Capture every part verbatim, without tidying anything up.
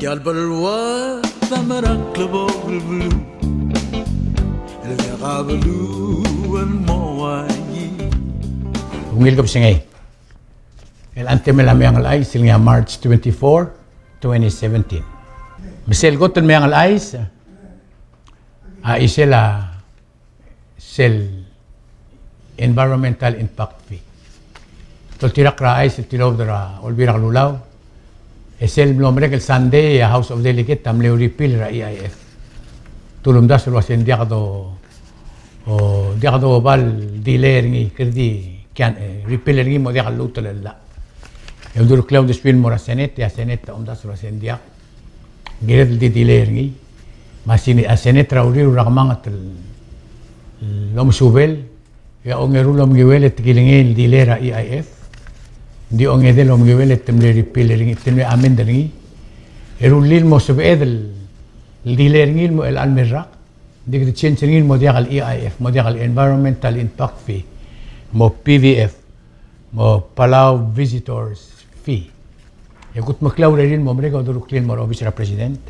Ia el beluu a mera el klebokel beluu, el diak a beluu el mo uaisei. Ungil kebesengei. El anthem er a Meang el Chais el ngii a March twenty-four, twenty seventeen. Me sel kot el Meang el Chais a chisel a sel environmental impact fee. Te oltirakl er a chais el tilobed er a Olbiil er a Kelulau, e sel mlo merek el Sunday a House of Delegate a mle repeal er a E I F. Te ulemdasu el uase ng diak do, o, diak do bal delay er ngii, kede kian, e, repeal er ngii mo diak lluut el llach. E uldurukl a uldesuir el mo er a Senate, e a Senate a omdasu el uase ng diak. Kired el di delay er ngii. Me a Senate, a Senate er a uriul er a kemanget el, el omesubel, e a ongeru el omenguiuel e te kilengei el delay er a E I F. Ng di ongedei el omenguiuel e te mle repeal er ngii, te mle amend er ngii. E rullii el mo sebeched el, el delay er ngii el mo chelecha el mei el rak. Ng di kede change er ngii el mo diak el E I F, mo diak el environmental impact fee, mo P V F, mo Palau visitors fee. E kudmeklii a urerir el mo merek e odureklii el mo er a obis er a President.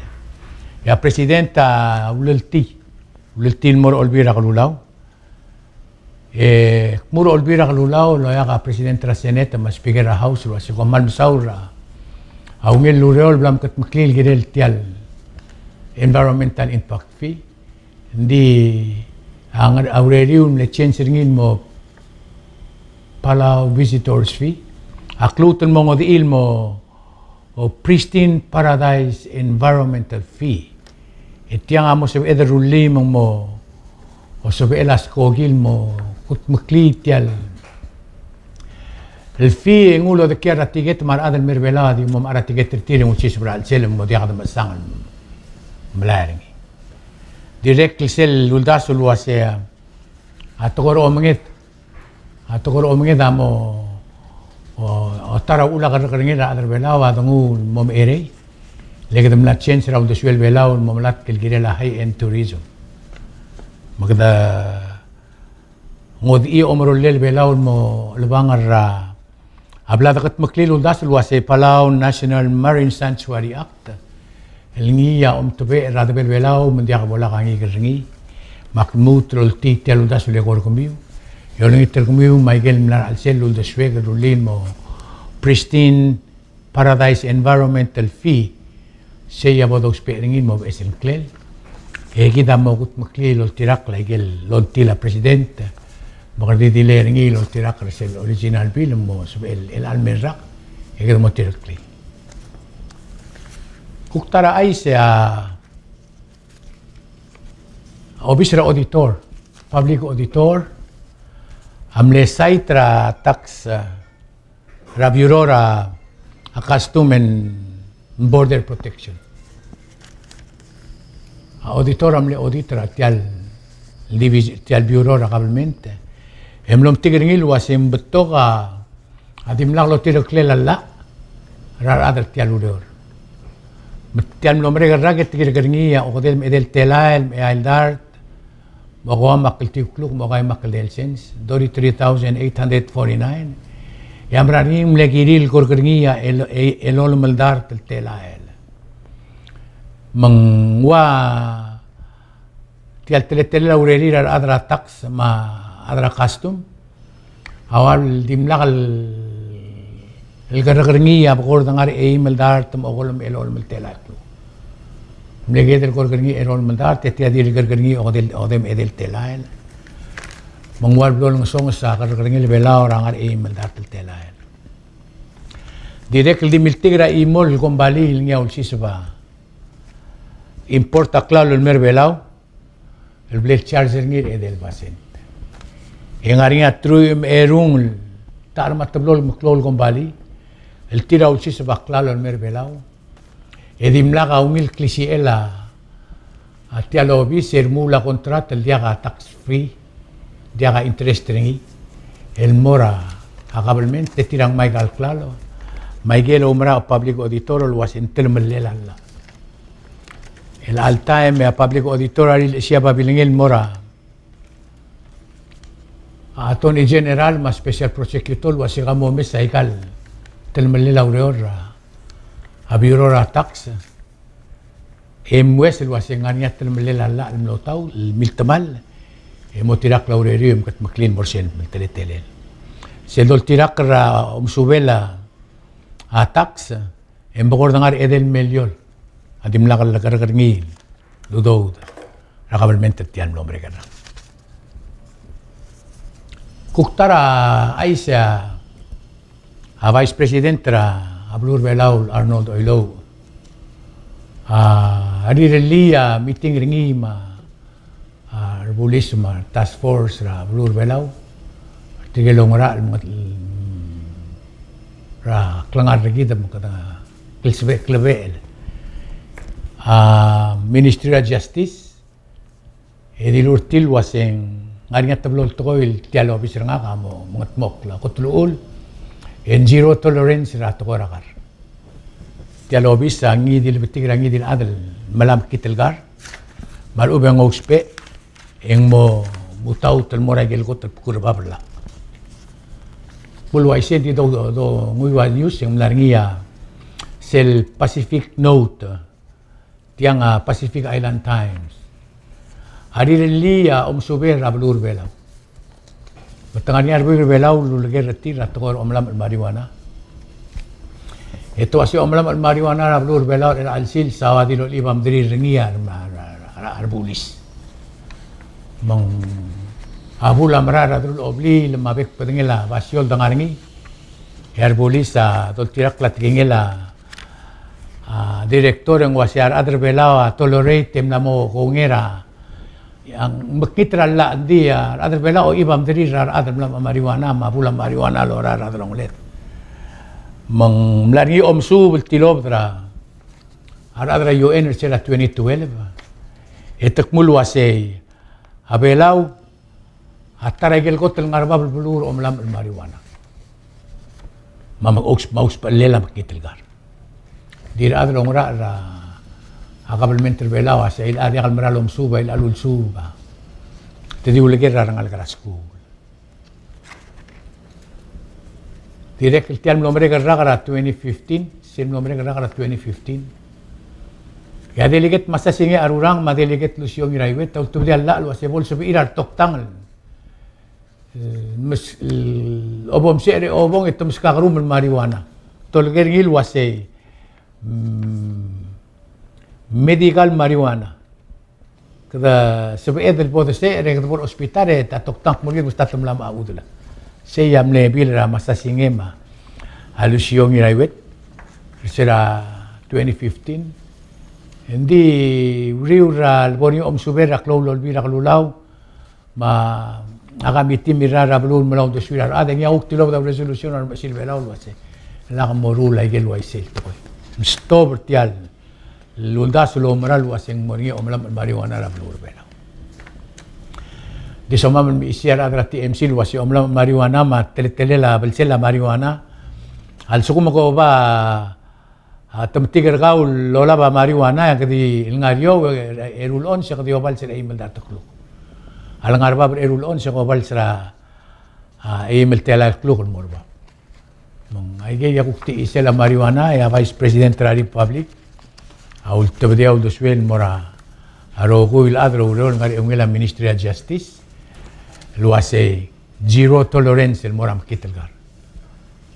E a President a uleltii, uleltii el mo er a Olbiil er a Kelulau. E kmo er a Olbiil er a Kelulau el oeak a President er a Senate me a Speaker er a House el uase kom kmal mesaul er a ungil el ureor el bla mkedmeklii el kirel tia el environmental impact fee. Ng di a ngar, a ureriu el mle change er ngii el mo Palau visitors fee a kluut el mo ngodechii el mo, o, pristine paradise environmental fee. E tiang a mo sebeched el rullii me ng mo, o, sebechel a skoki el mo kudmeklii tia el fee e nguu el odekial er a tiket me a rechad el mei er a Belau a di mo mechar a tiket er tir e ng ulsiseb er a chelsel me ng mo diak de mechesang el melai er ngii. Dirrek el sel uldasu el uase a tekoi er a omenged, a tekoi er a omenged a mo, o, o ta er a uchul a kerrekerngel er a rechad er a Belau a denguu el mo mecherei. Le kede mla change er a uldesuel Belau el mo melatk el kirel a high-end tourism. Me kede ngodechii a omerolel Belau el mo chelebangel er a A bla dekedmeklii el uldasu el uase Palau National Marine Sanctuary Act el ngii a omtebechel er a debel Belau me ng diak bo lak a ngikel er ngii. Me ak lmuut el oltii tia el uldasu el eko er kemiu e olengit er kemiu me aike el mla er a chelsel el uldesuek el rullii el mo pristine paradise environmental fee. Sei a bo dousbech er ngii el mo beches el ngklel. E kid a mo kudmeklii el oltirakl a ikel longtil a President me kede di delay er ngii el oltirakl er sel original bill el mo sebechel el chelecha el mei el rak e kede mo tireklii. Kuk ta er a chais e a obis er a auditor, public auditor, a mle cite er a tax, eh, er a Bureau er a Custom and Border Protection. A auditor a mle audit er a tia el divis-, tia el bureau er a government. E mlo metik er ngii el uase ng betok a dimlak lotireklel a llach er a rechad er tia el ureor. Me tia el mlo merek el rak e te kirek er ngii a okedei me a edei el telael, me a eai el dart, me a okeua me a kltiu el kluk, me a okai me a kldei el sens, thirty-three thousand eight hundred forty-nine. E a mera er ngii e ng mle kirir el korek er ngii a el-, e-, elolem el dart el telael. Me ng ua tia el teletelel a urerir a rechad er a tax me a rechad er a custom, a ua el dimlak el kerrekerngii a bekord ngar er a eim el dart me a okolem el elolem el telael el kluk. Mle kired el kerrekerngii a elolem el dart, e tia di el kerrekerngii a okedei, okedei me a edei el telael. Me ng ua el blo el ngesonges a kerrekerngel a Belau er a ngar er a eim el dart el telael. Dirrek el di miltik er a chimo el kombalii el ngii a ulsiseb a import a klalo el mei er a Belau, el bla el charge er ngii er a edei el basent. E ng ngar er ngii a truich me a erung el ta er a teblo el meklou el kombalii el tir a ulsiseb a klalo el mei er a Belau. E dimlak a ungil klisichel a, a tia el obis e remuul a contract el diak a tax free, diak a interest er ngii, el mo er a government, e tir a ngmai a klalo. Me aike el oumera a public auditor el uase ng telemellel a llach. El all time e a public auditor a rilechesii a babilngel el mo er a Attorney General me a Special Prosecutor el uase ka mo omes aika el telemellel a ureor er a Bureau er a Tax. e mle uaisei el uase ng ngar er ngii a telemellel a llach el mlo taut el miltemall, e mo tirakl a ureriu e mekedmeklii el mo er sel teletelel. Sel doltirakl er a omesubel a tax, e ng bekord ngar er a edei el miliol a dimlak lekereker er ngii el udoud er a kabelment er tia el mlo merek er a. Kuk ta er a chais a Vice President er a beluu er a Belau, Arnold Oilouch, a rirellii a meeting er ngii me a a rebulis me a task force er a beluu er a Belau, tirke el oungerachel el menget-, er a klengar er kid me kede klsebechel, klebechel a Ministry er a Justice, e dilu er tir el uase ng ngar er ngii a teblo el tekoi el tia el obis er ngak a mo mengedmokl a kot el uchul, e ng zero tolerance er a tekoi er a kar. Tia el obis a ngii di el betik er a ngii di el chad el melai a mekngit el kar, me a lechub e ng ousbech e ng mo mutaut el mo er a ikel kot el bkul er a bab el llach. Kmo el uaisei e ng di do, do, donguiu a news e ng mla er ngii a sel Pacific Note, tiang a Pacific Island Times, a rirellii a omesubel er a beluu er a Belau. Me te ngar er ngii a rebuik er a Belau el uleker er tir er a tekoi er a omelamech el marijuana. E te uase omelamech el marijuana er a beluu er a Belau er a chelecha el sils a ua di lolechib a mederir er ngii a re-, a re-, a rebulis. Me ng a bul a merael er a delul a obliil me a bek el bedengel a basio el de ngar er ngii. E a rebulis a doltirakl a tekingel a a, director e ng uase a rechad er a Belau a tolerate e mla mo kongei er a, a mekngit er a llach, ng di a rechad er a Belau a ochib a mederir er a rechad el mla mo marijuana me a bul a marijuana el lorael er a delongeled. Me ng mla er ngii a omesuub el tilobed er a rechad er a U N er sel twenty twelve. E te kmo el uasei a Belau a ta er a ikel kot el ngar er a bab el beluu er a omelamech el marijuana. Me a me-, ous-, me a ousbechellel a mekngit el kar. Ng di a rechad el oungerachel er a, a kabelment er a Belau a sei a diak el mera el omesuub, a ilecha el ulsuub a te di uleker er a rengalek er a skuul. Dirrek el tia el mlo merek el rak er a twenty fifteen, sel mlo merek el rak er a twenty fifteen. E a delegate Masasingei Arurang me a delegate Lucio Ngiraiwet a ultebedii a llach el uase bo lsebechir a retoktang el, el mes-, el obomsech er a obong e te meskak a rum el marijuana. Te oleker er ngii el uasei, mm, medical marijuana. Kede sebeched el bo desecher e kede bo er a hospital e te toktang el kmo er kid me te mla mo chudel. Sei a mle bill er a Masasingei me a Lucio Ngiraiwet er sel twenty fifteen. Ng di uriul er a lebo er ngii a omesubel er a klou el olbiil er a kelulau me a committee er a beluu el melai a uldesuir a rechad, e ngii a kuk tilobed a resolution er a remechesil Belau el uase lak moruul a ikel uaisei el tekoi. Stop er tia el el uldasu el oumera el uase ng mo er ngii a omelamech el marijuana er a beluu er a Belau. Di somam el mechisi a rechad er a T M C el uase omelamech el marijuana me a teletelel a belsel a marijuana a lsekum ke oba, a, te metik er kau el olab a marijuana e ke di el ngar er eou, e, eru el once e ke di oba el sel eim el dart el kluk. A lengar er a bab er a eru el once e ke oba el sel, a, eim el telael el kluk el mo er a bab. Me ng aikei a kuk techisel a marijuana, e a Vice President er a Republic a ultebedii a uldesuel el mo er a rokui el chad el oureor el ngar er a eungel a Ministry of Justice el uase zero tolerance el mo er a mekngit el kar.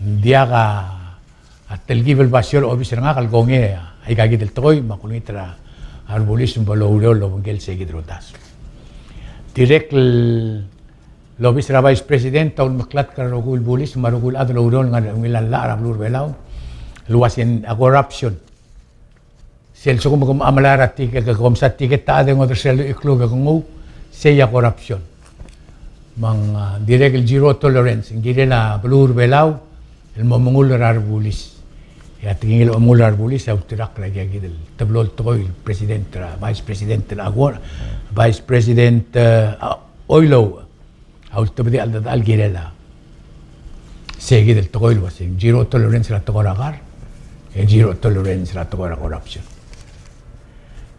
Ng diak a telkib el basio er a obis er ngak el kongei a ikakid el tekoi me a kulengit er a rebulis me bo loureor el obengkel seikid el uldasu. Dirrek el el obis er a Vice President a ulemeklatk er a rokui el bulis me a rokui el chad el oureor el ngar er a ungil a llach er a beluu er a Belau el uase a corruption. Sel lsekum ke mo melai er a tiket, ke kom mesa tiket a chad e ng odersii a lluich el kluk e ke nguu, sei a corruption. Me ng, a, dirrek el zero tolerance, ng kirel a beluu er a Belau el mo mengull er a rebulis. E a tekingel omengull er a rebulis a ultirakl er a ikakid el teblo el tekoi el President er a, Vice President er a Agor, Vice President, e, a, Oilouch a ultebedii a cheldechedechal el kirel a seikid el tekoi el uase zero tolerance er a tekoi er a kar, e zero tolerance er a tekoi er a corruption.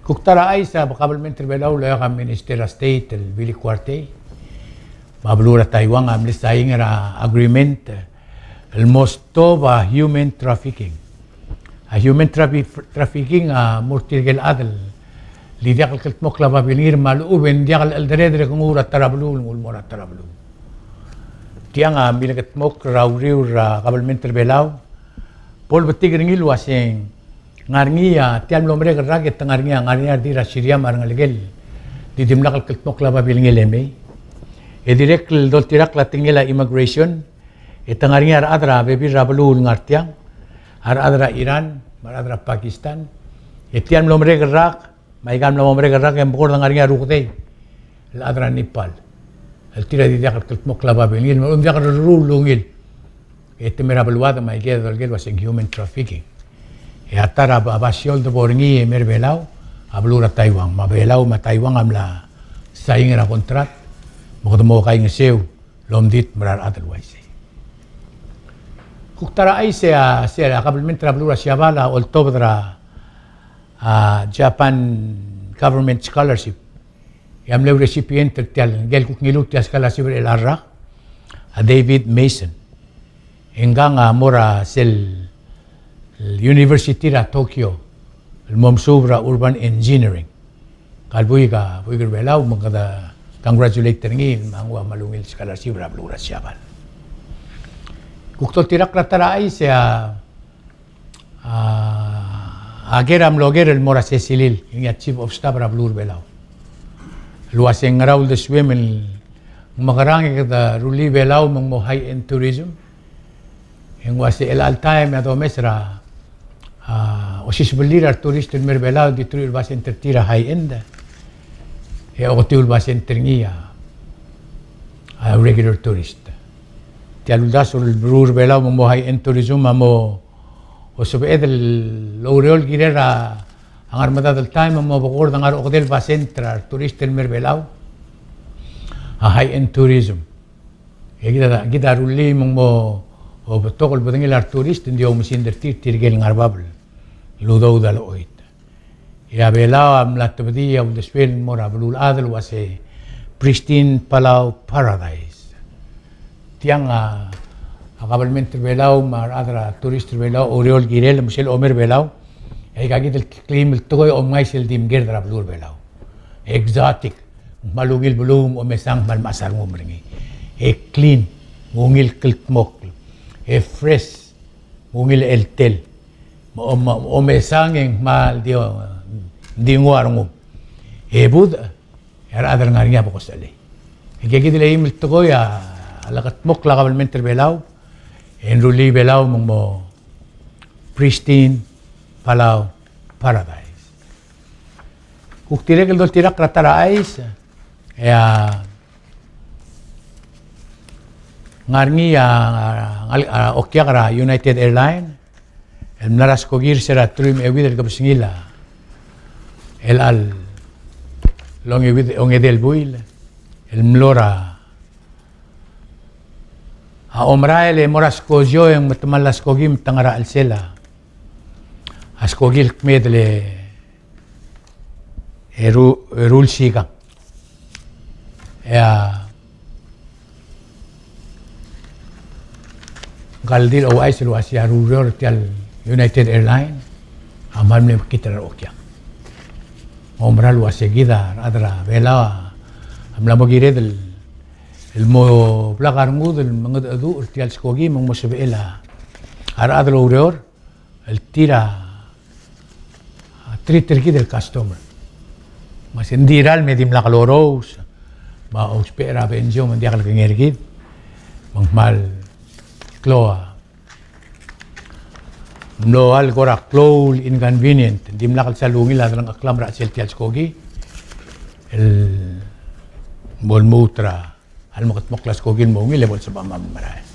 Kuk ta er a chais a kabelment er a Belau el okiu a Minister er a State el Billy Kuartei me a beluu er a Taiwan a mle sain er a agreement el mo stop a human trafficking. A human trafi-, trafficking a mo er tirke el chad el el diak el kldmokl a babilngir me a lechub e ng diak el chelderedel e ke nguu er a ta er a beluu el nguu el mo er a ta er a beluu. Tiang a milekedmokl er a uriul er a kabelment er a Belau. Bo lebetik er ngii el uaseng ngar er ngii a tia el mlo merek el rak e te ngar er ngii a, ngar er ngii a redil er a Syria me a rengelekel el di dimlak el kldmokl a babilngel e mei. E dirrek el doltirakl a tekingel a immigration e te ngar er ngii a rechad er a bebil er a beluu el ngar tiang, a rechad er a Iran me a rechad er a Pakistan. E tia el mlo merek el rak me aika el mla mo merek el rak e ng bekord ngar er ngii a rukedei el chad er a Nepal el tir a di diak el kldmokl a babilngir me a lechub e ng diak el rruul el ungil. E te mei er a beluad me aike el dolekoi el uaseng human trafficking. E a ta er a ba-, basio el debo er ngii e mei er a Belau a beluu er a Taiwan, me a Belau me a Taiwan a mla saing er a contract me kede mo kaingeseu el omdit me a rechad el uaisei. Kuk ta er a chais e a, se a kabelment er a beluu er a Siabal a oltobed er a, a, Japan Government Scholarship. E a mle recipient er tia el, ngike el kuk ngiluu tia el scholarship er chelecha el rak a David Mason. E ngkang a mo er a sel university er a Tokyo el mo mesuub er a urban engineering. Ka el buik a, buik er a Belau me kede congratulate er ngii me a nguu a kmal ungil scholarship er a beluu er a Siabal. Kuk doltirakl er a ta er a chais e a, a, a ker a mlo ker el mo er a Secilil, ngii a chief of staff er a beluu er a Belau, el uaseng ngera uldesuem el ng mekerang e kede rullii Belau me ng mo high-end tourism. E ng uase chelecha el taem e a domes er a, a, osisebellir a retourist el mei er a Belau, di truich el basent er tir a high-end e oketiu el basent er ngii a, a regular tourist. Tia el uldasu el beluu er a Belau me ng mo high-end tourism a mo osebeched el oureor el kirel a ngar er a medad el taem me a mo bekord a ngar er a okedei el basent er a retourist el mei er a Belau a high-end tourism. E kid a, kid a rullii me ng mo betok el bedengel a retourist, ng di oumesingd er tir tirke el ngar er a bab el udoud a lochoit. E a Belau a mla tebedii a uldesuel el mo er a beluulechad el uase pristine Palau paradise. Tiang a, a kabelment er a Belau me a rechad er a tourist er a Belau a oureor el kirel me sel omei er a Belau e aika kid el kleim el tekoi a omngai sel di mkerd er a beluu er a Belau. Exotic, ng kmal ungil beluu, omesang, kmal mechas a rengum er ngii. E clean, ng ungil kldmokl. E fresh, ng ungil cheltel. Me, me, omesang e ng kmal di, di nguu a rengum. E budech, e a rechad er a ngar er ngii a bo kosechelei. Aike kid el eim el tekoi a lekedmokl a kabelment er a Belau e ng rullii Belau me ng mo pristine Palau paradise. Kuk dirrek el doltirakl er a ta er a chais e a ngar er ngii a, a, a okiak er a United Airlines el mla er a skoki er se er a teruich me a euid el kebesengil a chelecha el ongeuid, ongedei el buil el mlo er a, a omerael e mo er a skojo e ng metemall a skoki me te ngar er a chelsel a skoki el kmeed el eru, eru el sikang. E a ngka el di el ouchais el uasei a rureor er tia el United Airlines a kmal mle mekngit er a reokiak. Ng oumera el uasei kid a rechad er a Belau a mla mo kired el, el mo blak a rengud el mengedecheduch er tia el skoki me ng mo sebechel a rechad el oureor el tir a, a, treat er kid el customer. Me se ng di ralm e dimlak lorous, me a ousbech er a benjo me ng diak lekengei er kid, me ng kmal klou a mlo el kora klou el inconvenient, dimlak el sal ungil a delengcheklam er a chelsel tia el skoki el bo lmuut er a a lemekedmokl a skoki el mo ungil e bo lsebecham a merael.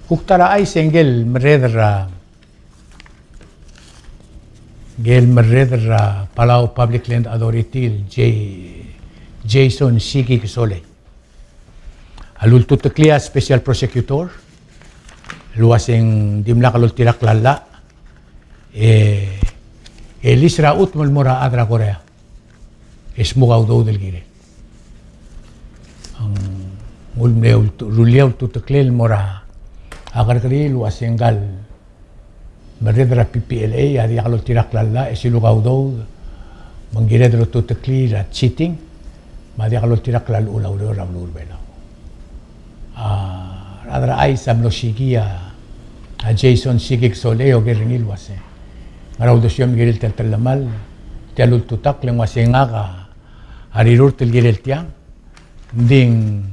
Kuk ta er a chais e ngike el merreder er a, ngike el merreder er a Palau Public Land Authority el J-, Jason Siki Kesolei a lultuteklii a special prosecutor el uasei ng dimlak loltirakl a llach e, e lease er a chutem el mo er a chad er a Korea. E smuk a udoud el kirel. Ng ul mle ultu-, rullii a ultuteklel el mo er a kerrekeriil el uasei ngka el merreder er a P P L A a diak loltirakl a llach e siluk a udoud Me ng kired el otuteklii er a cheating, me a diak loltirakl a llechul a ureor er a beluu er a Belau. A rechad er a chais a mlo sikii a Jason Sikik Solei e oker er ngii el uase ng ngar er a uldesuem el kirel tia el telemall, tia el ultutakl e ng uase ngak a rirurt el kirel tiang, ng di ng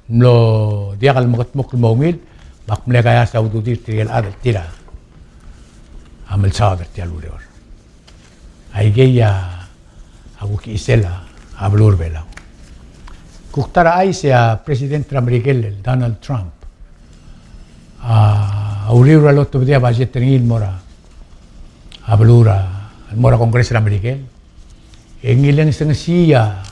mlo diak el mekedmokl el mo ungil, me ak mle kaias a ududir tirke el chad el tir a melsaod er tia el ureor. Aikei a kuk chisel a beluu er a Belau. Kuk ta er a chais e a President er a Merikel el Donald Trump a uriul er a lotebedii a budget er ngii el mo er a beluu er a, el mo er a Congress er a Merikel. E ngii el ngesengesii a,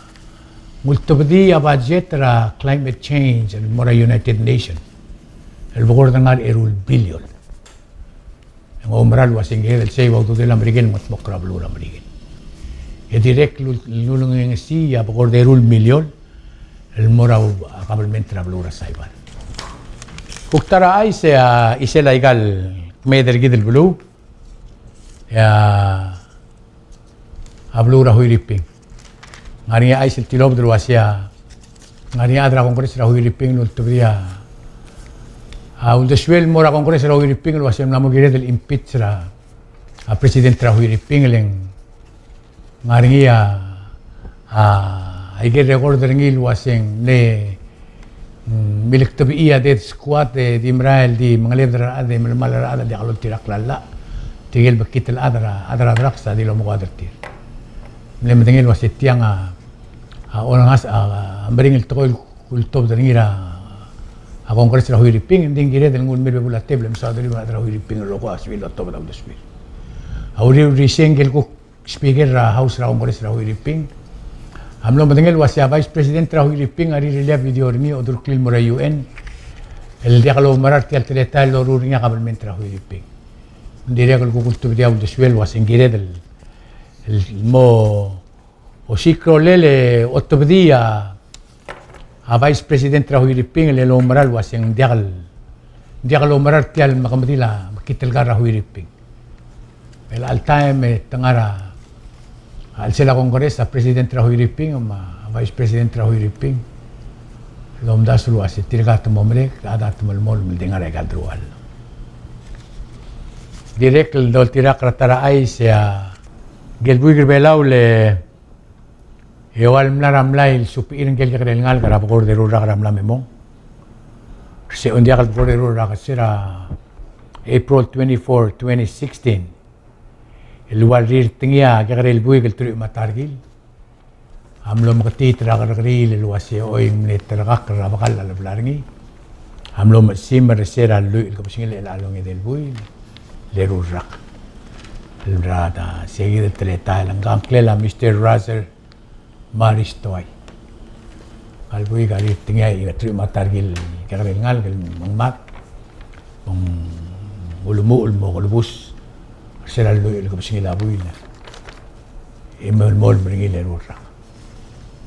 ng ultebedii a budget er a climate change el mo er a United Nations el bekord ngar er a eru el billion. E ng oumera el uase ng kired el sei a ududel a Merikel el mo dmokl er a beluu er a Merikel. E dirrek el ul-, el ulengesii a bekord eru el million el mo er a kabelment er a beluu er a Saipan. Kuk ta er a chais e a chisel aika el kmeed er kid el beluu, e a a beluu er a Huiriping. Ng ngar er ngii a chais el tilobed el uase a, ng ngar er ngii a chad er a Congress er a Huiriping el ultebedii a, a uldesuel el mo er a Congress er a Huiriping el uase ng mla mo kired el impeach er a, a president er a Huiriping, e le ng ngar er ngii a, a, aike el record er ngii el uase ng mle mm, milktebechii a death squad e di merael di mengelebed er a rechad e melemall er a rechad el diak loltirakl a llach. Tirke el mekngit el chad er a, chad er a drugs a di lomekoad er tir. Mle medengei el uase tiang a, a olengasech a, a meringel tekoi el ultobed er ngii er a, a Congress er a Huiriping, e ng di ng kired el nguu el mei er a bebul a tebel e mesaod er ngii a rechad er a Huiriping el rokui a sebechir el otobed a uldesuir. A uriul er isei ngike el kuk Speaker er a House er a Congress er a Huiriping a mlo medengei el uase a Vice President er a Huiriping a rirellii a video er ngii e odurklii el mo er a U N el diak loumerang er tia el teletael el loruul er ngii a kabelment er a Huiriping. Ng dirrek el kuk ultebedii a uldesuel el uase ng kired el, el mo osiik a rolel e otebedii a a Vice President er a Huiriping el oumera el uase ng diak el, diak loumerang er tia el mekemedil a mekngit el kar er a Huiriping. Me chelecha el taem e te ngar er a, a chelsel a Congress a President er a Huiriping me a Vice President er a Huiriping el omdasu el uase tirka te mo merek, a chad a te melemolem el di ngar er aika el deruchall. Dirrek el doltirakl er a ta er a chais e a, ngike el buik er a Belau el e ua el mla er a mlai el subechir ngike el kekerei el ngalek er a bekord eru el rak er a mla me mong. Er se ng diak el bekord eru el rak, se er a April twenty-four, twenty sixteen el ua el rirtengii a kekerei el buik el teruich me a ta er kil a mlo meketiit er a kerrekeriil el uase choi, ng mle terrekakl er a bekall a lebla er ngii. A mlo mechesimer er se er a lluich el kebesengil er chelecha el ongedei el buil el eru el rak. El mera, se kid el teletael, ngka a ngklel a Mister Russell Maristoai. Ngka el buik a rirtengii a teruich me a ta er kil kekerei el ngalek el mengmad, me ng ulemuchel el mo kelebus er se er a lluich el kebesengil a buil e melemolem er ngii el eru el rak.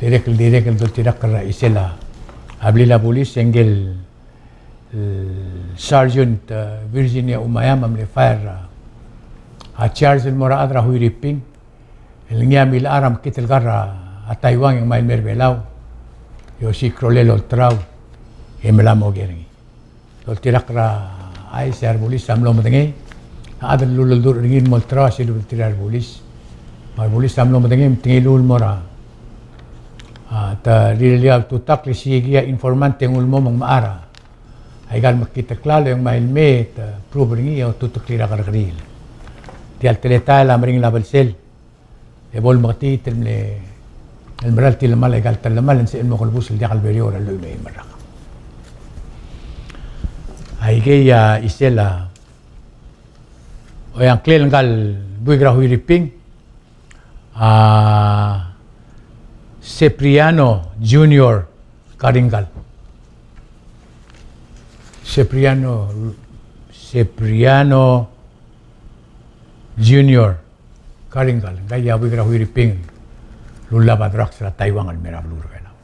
Dirrek el, dirrek el doltirakl er a chisel a blil a bulis, e ngike el Sergeant, eh, Virginia Umayam a mle file a, a charge el mo er a chad er a Huiriping el ngii a milechar a mekngit el kar er a Taiwan e ng mei el mei er a Belau e osiik a rolel el olterau e mla mo oker er ngii. Doltirakl er a chais e a rebulis a mlo medengei a chad el luleduch er ngii el mo olterau a silubeltir a rebulis. Me a rebulis a mlo medengei me te ngiluu el mo er a, a, te rirellii a ultutakl e siikii a informant e nguu el mo me ng mechar a aika el mekngit el klalo e ng mei el mei e te prove er ngii e otuteklii er a kerrekeriil. Tia el teletael a meringel a belsel e bo lemeketiit el mle, el mera el tilemall aika el telemall e ng sebechel el mo kelebus el diak el beriou er a lluich me a eim el rak. Aikei a chisel a, oi, a ngklel ngka el buik er a Huiriping a Cipriano Junior Karingal. Cipriano, Cipriano Junior Karingal, ngka a buik er a Huiriping el ullab a drugs er a Taiwan el mei er a beluu er a Belau.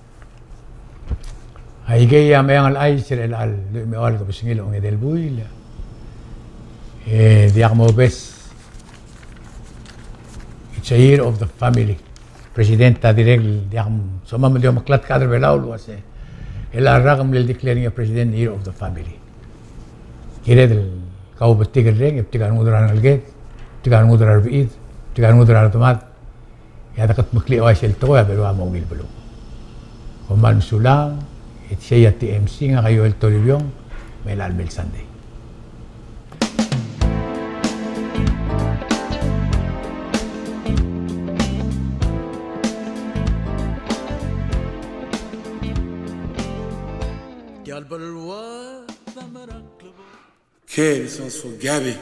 Aikei a meang el chais er chelecha el lluich me a eua el kebesengil a ongedei el buil. E diak mobes. It's a year of the family. President a dirrek el diak, somam el di omeklatk a chad er a Belau el uase, el a rak mle declare er ngii a President Year of the Family. Kired el kaubetik el reng, e betik a rengud er a rengeleked, betik a rengud er a rebechid, betik a rengud er a redemad, e a dekedmeklii a uaisei el tekoi a Belau a mo ungil beluu. Kom kmal mesulang, e sei a T M C, ngak a Joel Toribiong, me chelechang el mei el Sunday. Kel sounds for Gabby.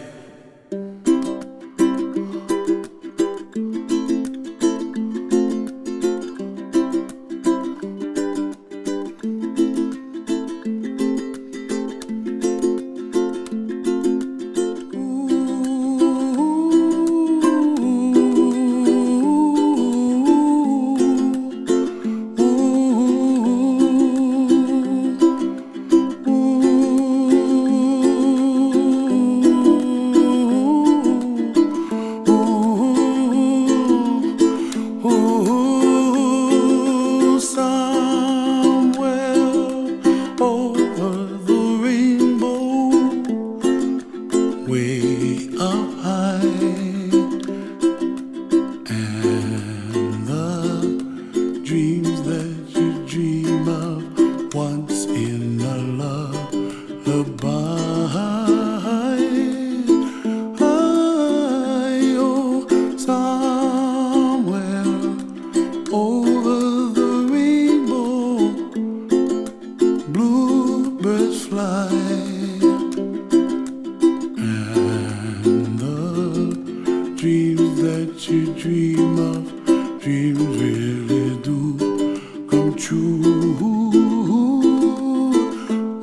Somewhere over the rainbow, way up high, and the dreams that you dream of once in a lullaby. Oh, somewhere over the rainbow, bluebirds fly, and the dreams that you dream of, dreams really do come true.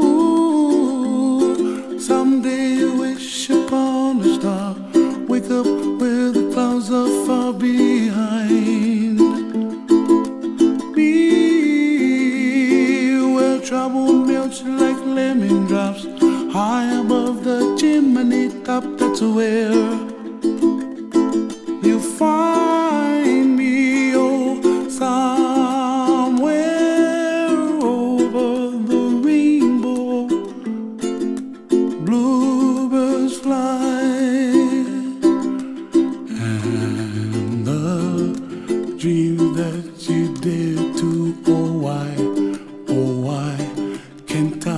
Ooh, someday you wish upon a star, wake up where the clouds are far behind. Be where trouble melts like lemon drops high above the chimney top. That's where you find me, oh, somewhere over the rainbow, bluebirds fly, and the dreams that you dare to, oh, why, oh, why can't I?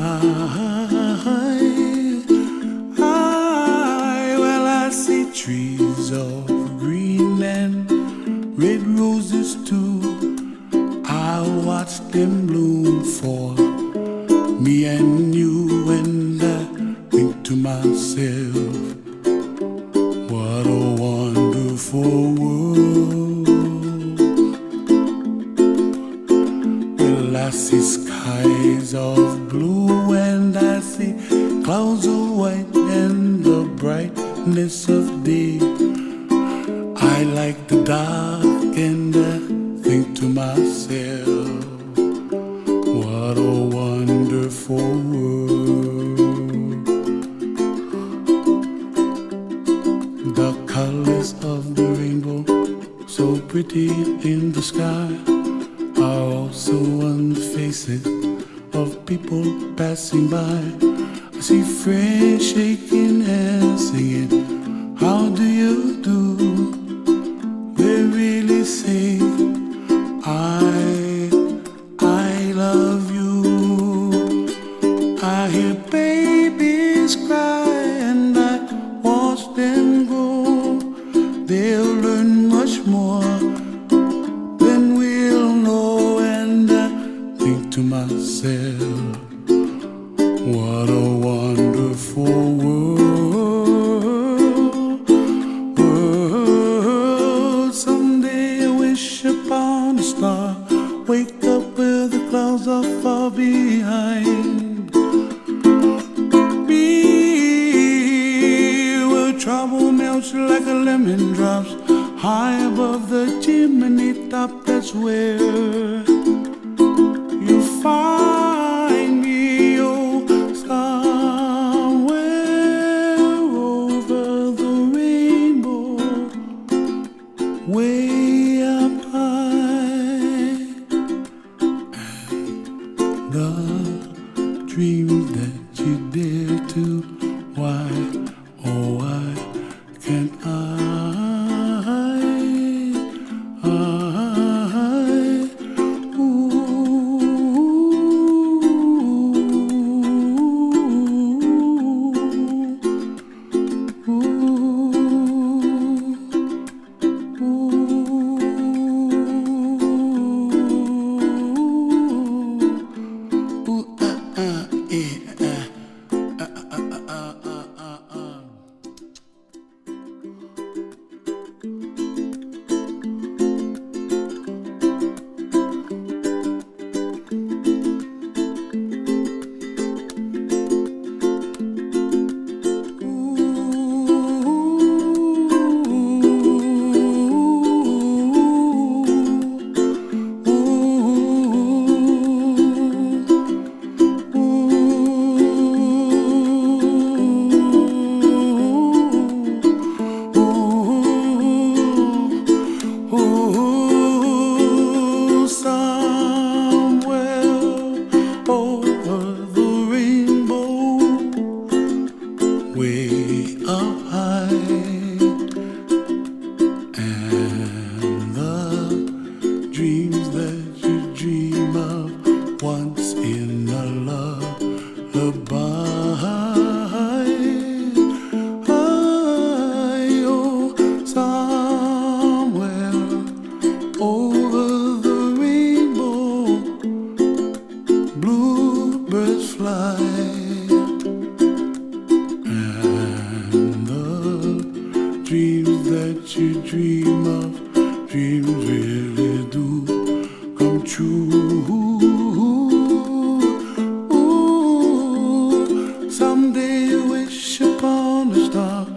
I, well, I see trees of green and red roses too. I watch them bloom for me and you, and I think to myself, what a wonderful world. Well, I see skies of blue and I see clouds of white and the brightness of day. I like the dark and I think to myself, what a wonderful world. The colors of the rainbow, so pretty in the sky, are also on the faces of people passing by. I see friends shaking hands, singing, "How do you do?" They really say, "I, I love you." I hear babies cry and I watch them grow. They'll learn much more than we'll know. And I think to myself, what a wonderful world. World, someday I wish upon a star. Wake up where the clouds are far behind. Be where trouble melts like a lemon drops high above the chimney top. That's where you find me, oh, somewhere over the rainbow, way up high. Dreams really do come true. Ooh, someday you wish upon a star,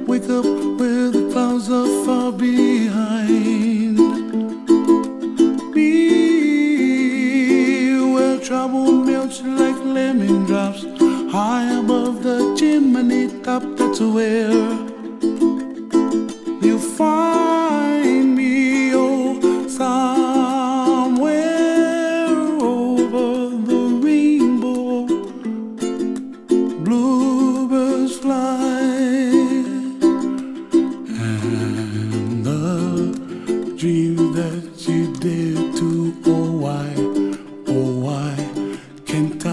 wake up where the clouds are far behind. Be where trouble melts like lemon drops, high above the chimney top. That's where you find me, oh, somewhere over the rainbow, bluebirds fly, and the dream that you dare to, oh, why, oh, why can't I?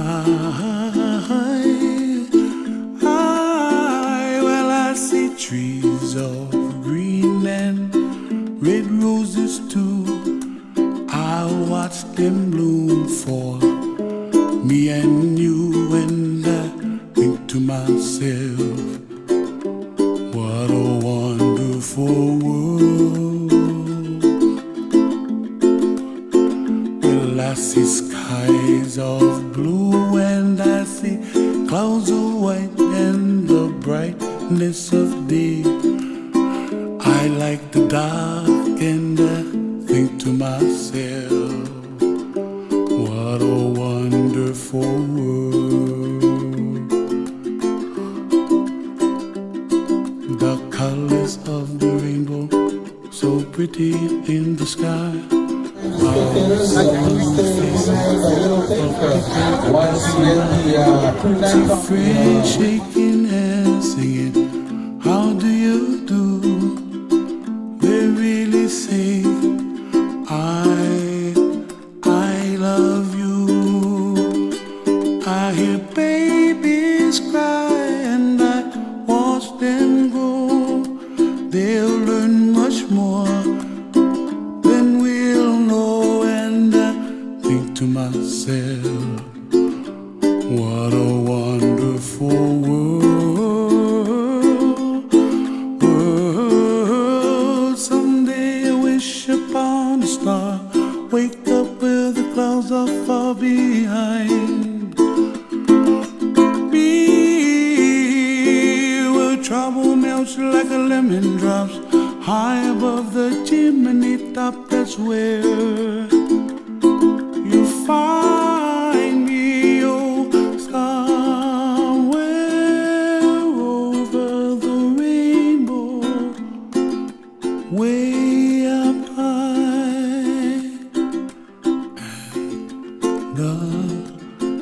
I, well, I see trees of green and red roses too. I watch them bloom for me and you, and I think to myself, what a wonderful world. Well, I see skies of blue and I see clouds of white and the brightness of day. I like the dark and I think to myself, what a wonderful world. The colors of the rainbow, so pretty in the sky. Once again, the, uh, see friends shaking hands, singing, "How do you do?" They really say, "I, I love you." I hear babies cry and I watch them grow. They'll learn much more than we'll know. And I think to myself, what a wonderful world. World, someday I wish upon a star, wake up where the clouds are far behind. Be where trouble melts like a lemon drops, high above the chimney top. That's where you find me, oh, somewhere over the rainbow, way up high. And the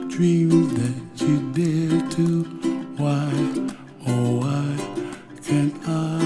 dreams that you dare to, why, oh, why can't I?